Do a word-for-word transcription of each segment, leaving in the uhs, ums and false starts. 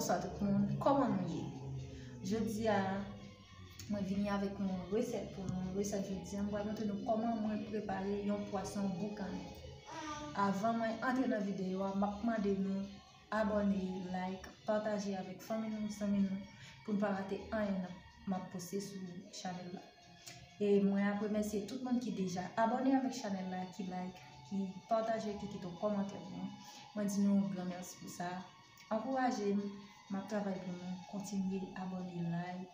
Bonswa tout moun, kòman nou ye? Jodi a, mwen vini avèk yon resèt pou nou. Resèt jodi a, mwen pral montre nou kòman mwen prepare yon pwason boukannen. Avan mwen antre nan videyo a, m ap mande nou abòne, like, pataje avèk fanmi nou, zanmi nou, pou n pa rate anyen nan m ap poste sou chanèl la. E mwen ap remèsye tout moun ki deja abòne avèk chanèl la, ki like, ki pataje, ki kite yon kòmantè pou mwen. Mwen di nou yon gran mèsi pou sa. Ankouraje m, m ap travay pou nou. Kontinye abòne, like,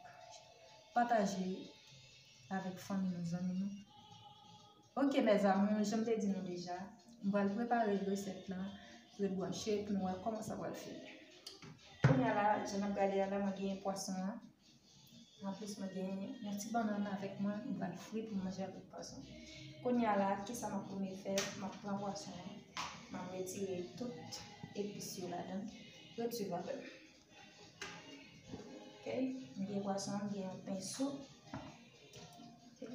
pataje avèk fanmi nou, zanmi nou. Ok, mes amours, jan m te di nou deja, m pral prepare resèt lan. Ret branche pou nou wè kòman sa pral fini. Kounye a la, jan n ap gade a la, mwen genyen pwason an. Anplis, mwen gen yon ti bannann avèk mwen, m pral fri pou m manje avèk pwason. Kounye a la, kisa m ap premye fè? M ap pran pwason an, m ap retire tout epis yo ladan. Ret swiv avè m. Ok, m gen pwason an, m gen yon penso. Ok,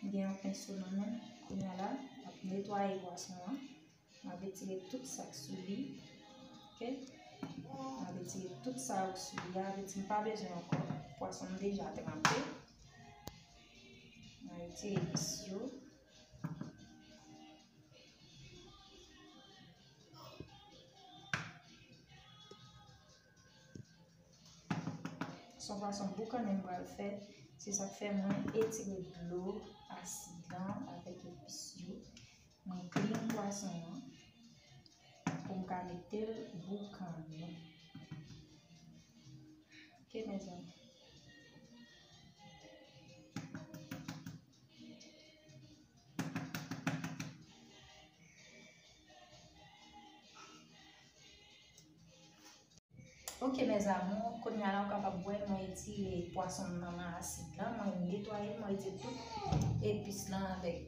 m gen yon penso nan men m. Kounye a la, m ap netwaye pwason an. M ap retire tout sa k sou li. Ok? M ap retire tout sa yo k sou li a. Vle di m pa bezwen ankò. Pwason m deja trape. M ap retire epis yo. Se yon pwason boukannen m pral fè. Se sa k fè mwen etire dlo asid lan avèk epis yo. Mwen clean pwason an pou m ka mete l boukannen. Ok, mezanmi. Ok, mes amours, kounye a la, ou kapab wè mwen retire pwason m nan, nan asid lan, mwen netwaye l, mwen retire tout epis lan avèk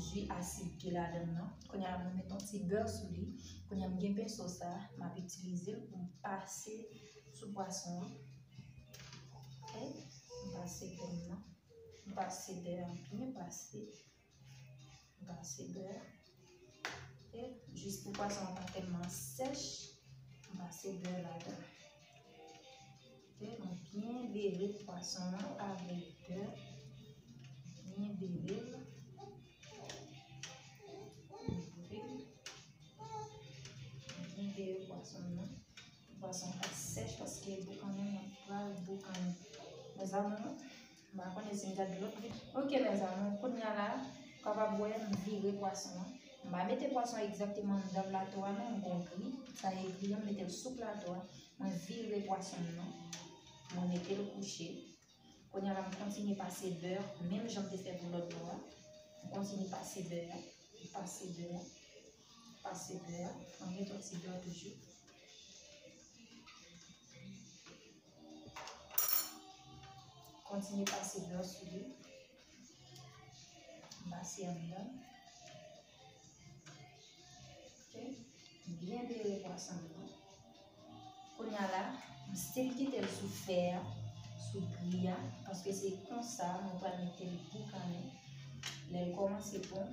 ji asid ki ladan l nan. Kounye a la, mwen met yon ti bè sou li. Kounye a, m gen penso sa, m ap itilize l pou m pase sou pwason an. Ok, m pase bè m nan. M pase bè an byen pase. M pase bè. Ok, jis pou pwason an pa tèlman sèch, m pase bè ladan. Ok, mwen byen bere pwason an avèk bè. Byen bere l. Byen bere pwason nan. Pwason pa sèch paske boukannen mwen pral boukannen. Mes amours, m pa konnen si m gade lòt videyo. Ok, mes amours, kounye a la, ou kapab wè m vire pwason an. M pa mete pwason an egzakteman anndan plato a non, m gon gri. Sa e gri an, m mete l sou plato a. Mwen vire pwason m nan. Mwen mete l kouche. Kounye a la, m kontinye pase bè, menm jan m te fè pou lòt bò a. M kontinye pase bè, pase bè, pase bè. Mwen met yon ti bè toujou. Kontinye pase bè sou li. Pase anndan. Ok. Byen bere pwason nan. Kounye a la, m still kite l sou fè a, sou gri a, paske se konsa mwen pral mete l boukannen. Lè l kòmanse bon,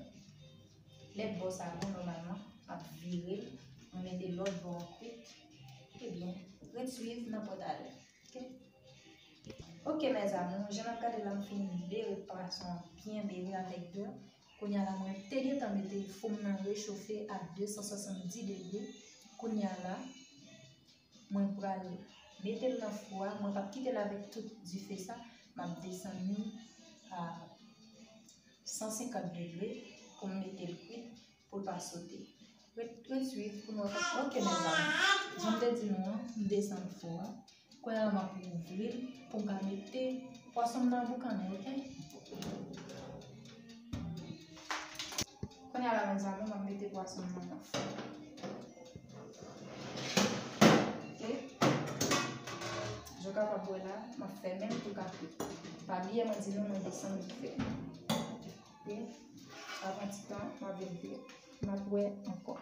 lè bò sa bon, nòmalman, m ap vire l, mwen mete lòt bò an kwit. Ebyen, ret swiv nan pòtalè. Ok? Ok, mes amours, jan n ap gade la, m fin bere pwason an byen bere avèk bè. Kounye a la, mwen te gentan mete fou m nan rechofe a de san swasanndis degre. Kounye a la, mwen pral mete l nan fou a. Mwen p ap kite l avèk tout dife sa. M ap desann li a san senkant degre pou m mete l kwit, pou l pa sote. Ret, ret swiv pou nou wè. Ok, mes amours. Jan m te di nou an, m desann fou a. Kounye a m ap ouvri l pou m ka mete pwason m nan boukannen, ok? Kounye a la, mes amours, m ap mete pwason m nan nan fou. Ok? Jan w kapab wè la, m ap fèmen l pou l ka kwit. Pa bliye mwen di nou mwen desann dife. Ok? Sa pran ti tan, m ap vin, m ap wè ankò.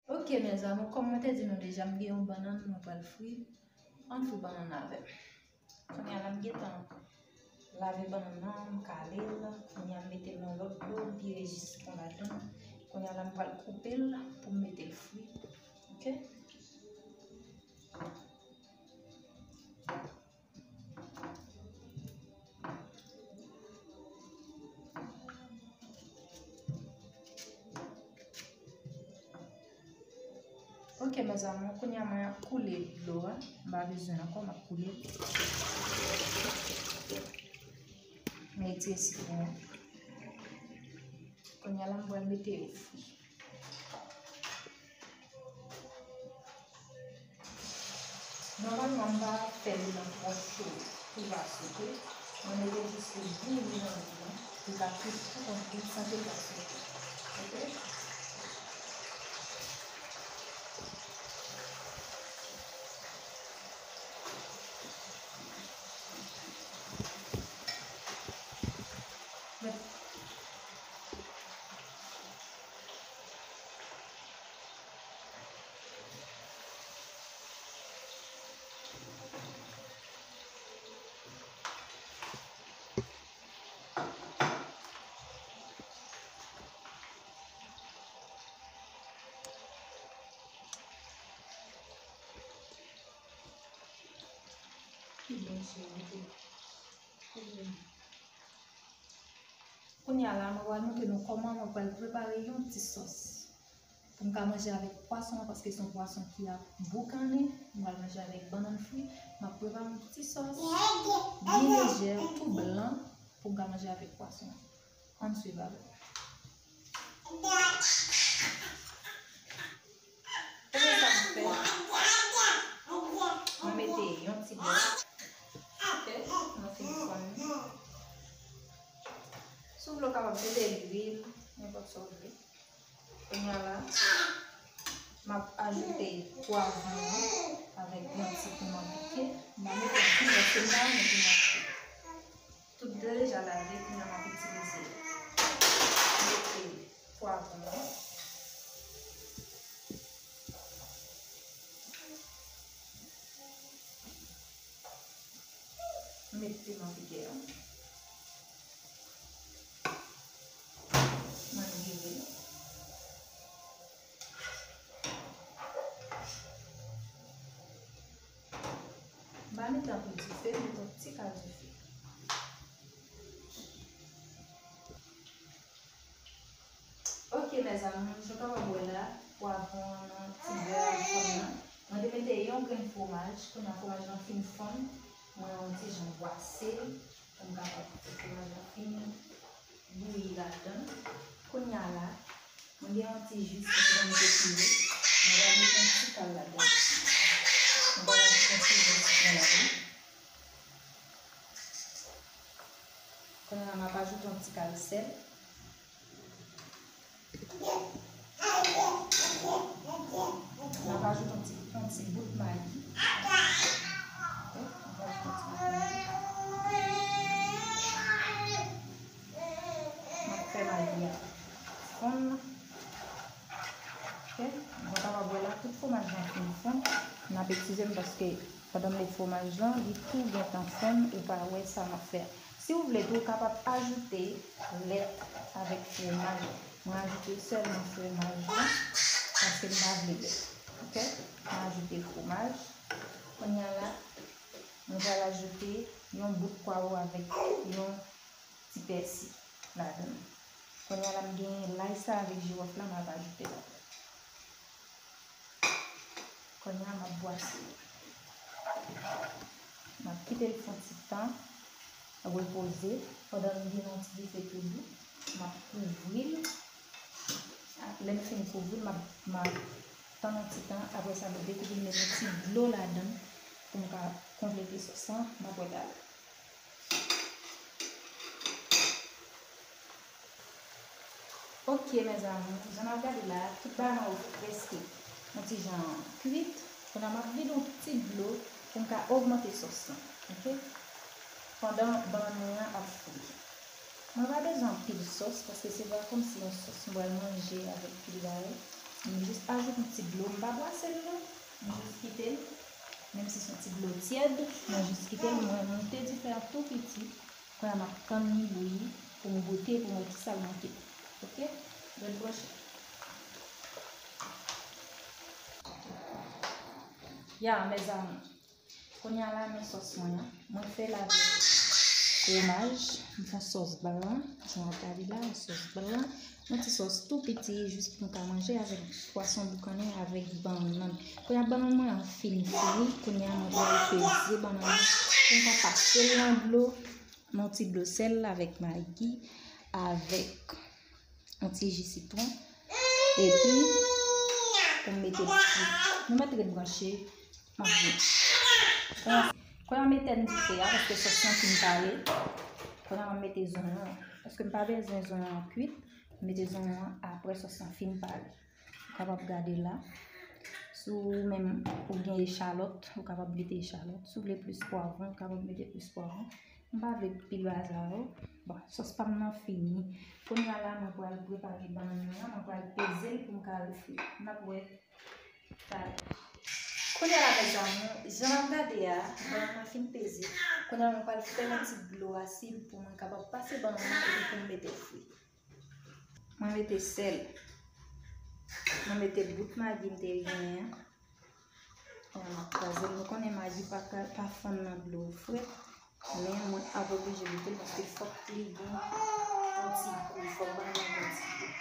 Ok, mes amours, kòm mwen te di nou deja, m gen yon bannann mwen pral fri. Ann fri bannann nan avè m. Kounye a la, m gentan Lave bannann nan, m kale l. Kounye a, m mete l nan lòt dlo, m pire ji sitwon ladan l. Kounye a la, m pral koupe l pou m mete l fri. Ok? Ok, mes amours, kounye a mwen ap koule dlo a. M pa bezwen ankò, m ap koule. M retire sitwon an. Kounye a la, m pral mete yo fri. Nòmalman, m pa fè li nan twò cho pou l pa sote. Mwen mete jis pou l bouyi nan dlo a, pou l ka kwit tout anpil san ke l pa sote. Ok? Ki byen cheri. Kounye a la, mwen pral montre nou kòman mwen pral prepare yon ti sòs pou m ka manje avèk pwason an, paske se yon pwason ki ap boukannen. Mwen pral manje avèk bannann fri. M ap prepare yon ti sòs byen lejè, tou blan, pou m ka manje avèk pwason an. Ann swiv avè m. Premye sa m fè, mwen mete yon ti bò. Ok, mwen fin fann li. Si w vle, w kapab mete lwil, nenpòt sa w vle. Kounye a la, m ap ajoute pwavwon an avèk yon ti piman pike. M pa mete anpil, paske m pa renmen piman pike. Tout blan deja lave, kounye a m ap itilize. Mete pwavwon an. Met piman pike an. Mwen vire. M pa mete anpil dife, m mete yon ti kal dife. Ok, mes amours, jan w kapab wè la, pwavwon an, ti bò a fann nan. Mwen te mete yon grenn fwomaj, kounye a fwomaj lan fin fann, mwen yon ti jan bwase l pou m kapab fè fwomaj lan fin bouyi ladan l. Kounye a la, mwen gen yon ti ji sitwon m te pire, mwen pral mete yon ti kal ladan l. Mwen pral ajoute yon ti ji sitwon ladan l. Kounye a la, m ap ajoute yon ti kal sèl. M ap ajoute yon ti, yon ti bout magi. Ok, m ap ajoute yon ti bout magi. M ap fè magi a fonn. Ok, nou kapab wè la, tout fwomaj lan fin fonn. N ap eskize m paske pandan m met fwomaj lan, li tou gentan fonn, ou pa wè sa m ap fè a. Si w vle tou, ou kapab ajoute lèt avèk fwomaj. Mwen ajoute sèlman fwomaj lan, paske m pa vle lèt. Ok? Mwen ajoute fwomaj. Kounye a la, mwen pral ajoute yon bout pwawo avèk yon ti pèsi ladan l. Kounye a la, m gen lay sa avèk jiwòf la, m ap ajoute ladan l. Kounye a, m ap bwase li. M ap kite l fè yon ti tan repoze. Pandan l vin yon ti dife tou dou, m ap kouvri l. Lè m fin kouvri l, m ap, m ap tann yon ti tan. Apre sa, m dekouvri l, met yon ti dlo ladan l pou m ka konplete sòs lan. M ap wè talè. Ok, mes amours, jan n ap gade la, tout bagay mwen yo prèske yon ti jan kwit. Kounye a, m ap vide yon ti dlo pou m ka ogmante sòs lan, ok? Pandan bannann mwen an ap fri. Mwen pa bezwen anpil sòs, paske se pa kòmsi yon sòs mwen pral manje avèk pil bagay. M jis ajoute yon ti dlo, m pa bwase l non. M jis kite l, menm si se yon ti dlo tyèd, mwen jis kite l, mwen moute dife a tou piti. Kounye a m ap tann li bouyi pou m goute, pou m wè kisa l manke. Oke? Ret branche. Ya, mes amours. Kounye a la, men sòs mwen an. Mwen fè l avèk fromaj. M fè yon sòs blan. Jan w ap gade la, yon sòs blan. Yon ti sòs tou piti, jis pou m ka manje avèk pwason boukannen, avèk bannann. Kounye a, bannann mwen an fin fri. Kounye a, mwen pral peze bannann nan. Pou m ka pase l nan dlo. Yon ti dlo sèl avèk Magi, avèk yon ti ji sitwon. Epi, pou m mete l fri. Nou mèt ret branche. M ap vini. Kounye a, kounye a m etèn dife a, paske sòs lan fin pare. Kounye a m ap mete zonyon an. Paske m pa bezwen zonyon an kwit. M mete zonyon an apre sòs lan fin pare. Ou kapab gade la. Si w menm ou gen echalòt, ou kapab mete echalòt. Si w vle plis pwavwon, ou kapab mete plis pwavwon. M pa vle pil bazar. Bon, sòs pa m nan fini. Kounye a la, mwen pral prepare bannann mwen an, mwen pral peze l pou m ka refri. N ap wè talè. Kounye a la, mes amours, jan n ap gade a, bannann mwen fin peze. Kounye a, mwen pral fè yon ti dlo asid pou mwen kapab pase bannann mwen epi pou m mete l fri. Mwen mete sèl. Mwen mete bout Magi m te genyen an. Kounye a m ap kraze l. Nou konnen Magi pa ka, pa fonn nan dlo frèt. Men mwen ap oblije mete l paske fòk li gen yon ti gou. Fòk bannann nan gen yon ti gou.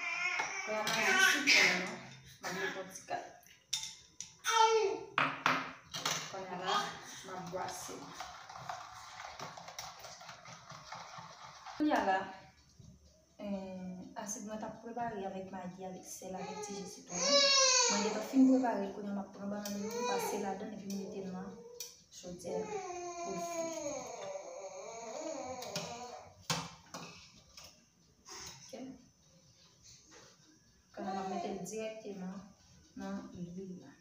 Kounye a Magi sou bannann nan. M ap mete yon ti kal. Kounye a la, m ap brase l. Kounye a la, eh, asid mwen t ap prepare avèk Magi, avèk sèl, avèk ti ji sitwon an. Mwen gentan fin prepare l, kounye a m ap pran bannann mwen, pase ladan l, epi m mete l nan chodyè a pou l fri. Ok. Kounye a m ap mete l dirèkteman nan lwil la.